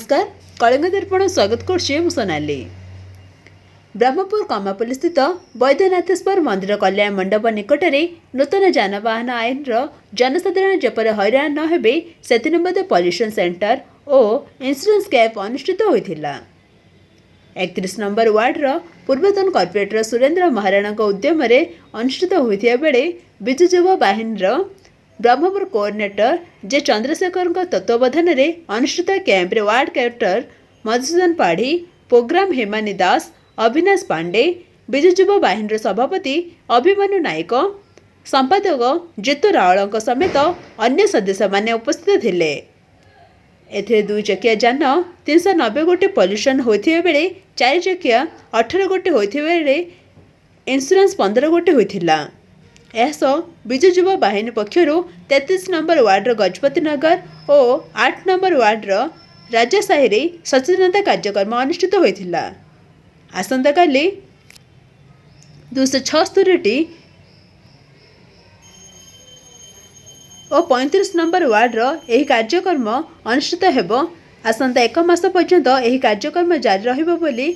ନମସ୍କାର, କଳିଙ୍ଗ ଦର୍ପଣ ସ୍ୱାଗତ କରୁଛି, ମୁଁ ସୋନାଲି। ବ୍ରହ୍ମପୁର କମାପଲ୍ଲୀ ସ୍ଥିତ ବୈଦ୍ୟନାଥେଶ୍ୱର ମନ୍ଦିର କଲ୍ୟାଣ ମଣ୍ଡପ ନିକଟରେ ନୂତନ ଯାନବାହନ ଆଇନର ଜନସାଧାରଣ ଯେପରି ହଇରାଣ ନ ହେବେ, ସେଥିନିମନ୍ତେ ପଲ୍ୟୁସନ୍ ସେଣ୍ଟର ଓ ଇନ୍ସୁରାନ୍ସ କ୍ୟାମ୍ପ ଅନୁଷ୍ଠିତ ହୋଇଥିଲା। 31 ନମ୍ବର ୱାର୍ଡର ପୂର୍ବତନ କର୍ପୋରେଟର ସୁରେନ୍ଦ୍ର ମହାରଣାଙ୍କ ଉଦ୍ୟମରେ ଅନୁଷ୍ଠିତ ହୋଇଥିବା ବେଳେ ବିଜୁ ଯୁବ ବାହିନୀର ବ୍ରହ୍ମପୁର କୋଅର୍ଡିନେଟର ଜେ ଚନ୍ଦ୍ରଶେଖରଙ୍କ ତତ୍ତ୍ୱାବଧାନରେ ଅନୁଷ୍ଠିତ କ୍ୟାମ୍ପରେ ୱାର୍ଡ କ୍ୟାପ୍ଟର ମଧୁସୂଦନ ପାଢ଼ୀ, ପ୍ରୋଗ୍ରାମ ହେମାନୀ ଦାସ, ଅବିନାଶ ପାଣ୍ଡେ, ବିଜୁ ଯୁବ ବାହିନୀର ସଭାପତି ଅଭିମନ୍ୟୁ ନାୟକ, ସମ୍ପାଦକ ଜିତୁ ରାଉଳଙ୍କ ସମେତ ଅନ୍ୟ ସଦସ୍ୟମାନେ ଉପସ୍ଥିତ ଥିଲେ। ଏଥିରେ ଦୁଇ ଚକିଆ ଯାନ 390 ଗୋଟି ପଲ୍ୟୁସନ୍ ହୋଇଥିବା ବେଳେ ଚାରି ଚକିଆ 18 ଗୋଟି ହୋଇଥିବା ବେଳେ ଇନ୍ସୁରାନ୍ସ 15 ଗୋଟି ହୋଇଥିଲା। ଏହା ସହ ବିଜୁ ଯୁବ ବାହିନୀ ପକ୍ଷରୁ 33 ନମ୍ବର ୱାର୍ଡର ଗଜପତି ନଗର ଓ 8 ନମ୍ବର ୱାର୍ଡର ରାଜାସାହିରେ ସଚେତନତା କାର୍ଯ୍ୟକ୍ରମ ଅନୁଷ୍ଠିତ ହୋଇଥିଲା। ଆସନ୍ତାକାଲି 276ଟି ଓ 35 ନମ୍ବର ୱାର୍ଡର ଏହି କାର୍ଯ୍ୟକ୍ରମ ଅନୁଷ୍ଠିତ ହେବ। ଆସନ୍ତା ଏକ ମାସ ପର୍ଯ୍ୟନ୍ତ ଏହି କାର୍ଯ୍ୟକ୍ରମ ଜାରି ରହିବ ବୋଲି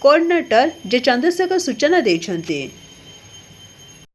କୋଅର୍ଡିନେଟର ଜେ ଚନ୍ଦ୍ରଶେଖର ସୂଚନା ଦେଇଛନ୍ତି।